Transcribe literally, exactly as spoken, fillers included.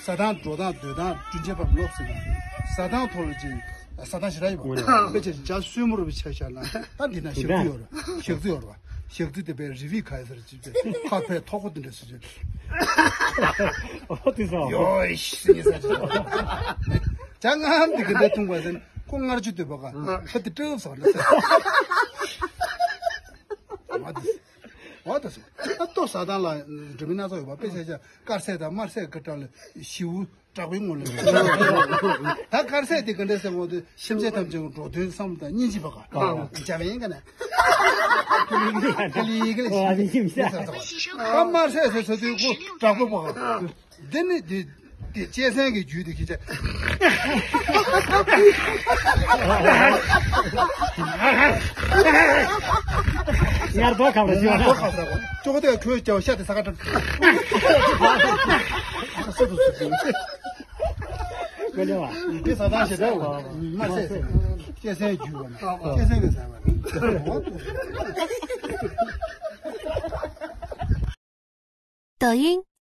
ཟ་སྟངས་འགྲོ་སྟངས་སྡོད་སྟངས་བསྐྲུན་བྱེད་པ་ལོག་ཟེར་ན། ཟ་སྟངས་ཐོག་ལ་ཅིག་ཟ་སྟངས་ཞེ་དྲག་ཡོད་པ། དཔེ་ཆ་ཇ་སོས་མོ་རུ་བའི་ཆ་བཞག་ན་ད་འདི་ན་ཞག་རྩི་ཡོད་ར། ཞག་རྩི་ཡོད་ར་བ། ཞག་རྩི་དེ་པའི་རི་བི་ཁ་ཡ་ཟེར་ཅིག་པའི་ཁ་ཕའི་ཐོག་པོ་དེ་འདྲ་ཟེར་ཅིག་ཨོ་དེ་ཟ། ཡོ་ཤི་ཟེར་ཉི་ཟ་ཅིག་ཇ་ངམ་དེ་གི་འདྲ་འཐུང་བ་ཟེར་ཁོ་ངར་ཅུ་འདོད་པ་ག་ཧ་དེ་སྤྲེའུ་ཟ་ལ་ཟེར། ཨ་དེ་ཨོ་དེ་ཟ། ཨ་ལྟོ་ཟ་སྟངས་ལ་འགྲོ་མི་སྣ་ཚོགས་ཡོད་པ། དཔེ་ཆ་ཆ་དཀར་ཟས་དང་དམར་ཟས་ཀྱི་གྲས་ལ་ཞི་བོ་དྲག་པོའི་ངོ་ལ། ད་དཀར་ཟས་དེ་ག་འདྲ་ཟེར་འོང་དུས་སེམས་ཅན་ཐམས་ཅད་ཀྱི་འགྲོ་དོན་བསམ་དང་སྙིང་རྗེ་བ་ག་ཨ་འཇམ་ཡིན་ག་ན། ཀ་ལི་ཀ་ལི་ཨོ་ཨ་ནི་ཡིན་ས། ད་དམར་ཟས་ཟེར་ཟེར་དུས་ཁོ་དྲག་པོ་བ་ག། འདི་ནི་འདི་འདི་གཅན་གཟན་གྱི་རྒྱུད་དེ་ཁྱེད་ཅག་ངར་པོ་ཁམ་ར་ཞིག་ངར་པོ་ཁམ་ར་ཅོག་དེ་ཁོའི་ཀྱང་ཤ་དེ་ས་ཁ་ཏྲ་སོ་དུ་སུ་དུ་ཀོ་ལེ་བ། འདི་ས་དང་ཞེ་དྲག་མ་ཟེར། གཅན་གཟན་རྒྱུད་བ་ན་གཅན་གཟན་གྱི་ཟ་བ་ན། 抖音。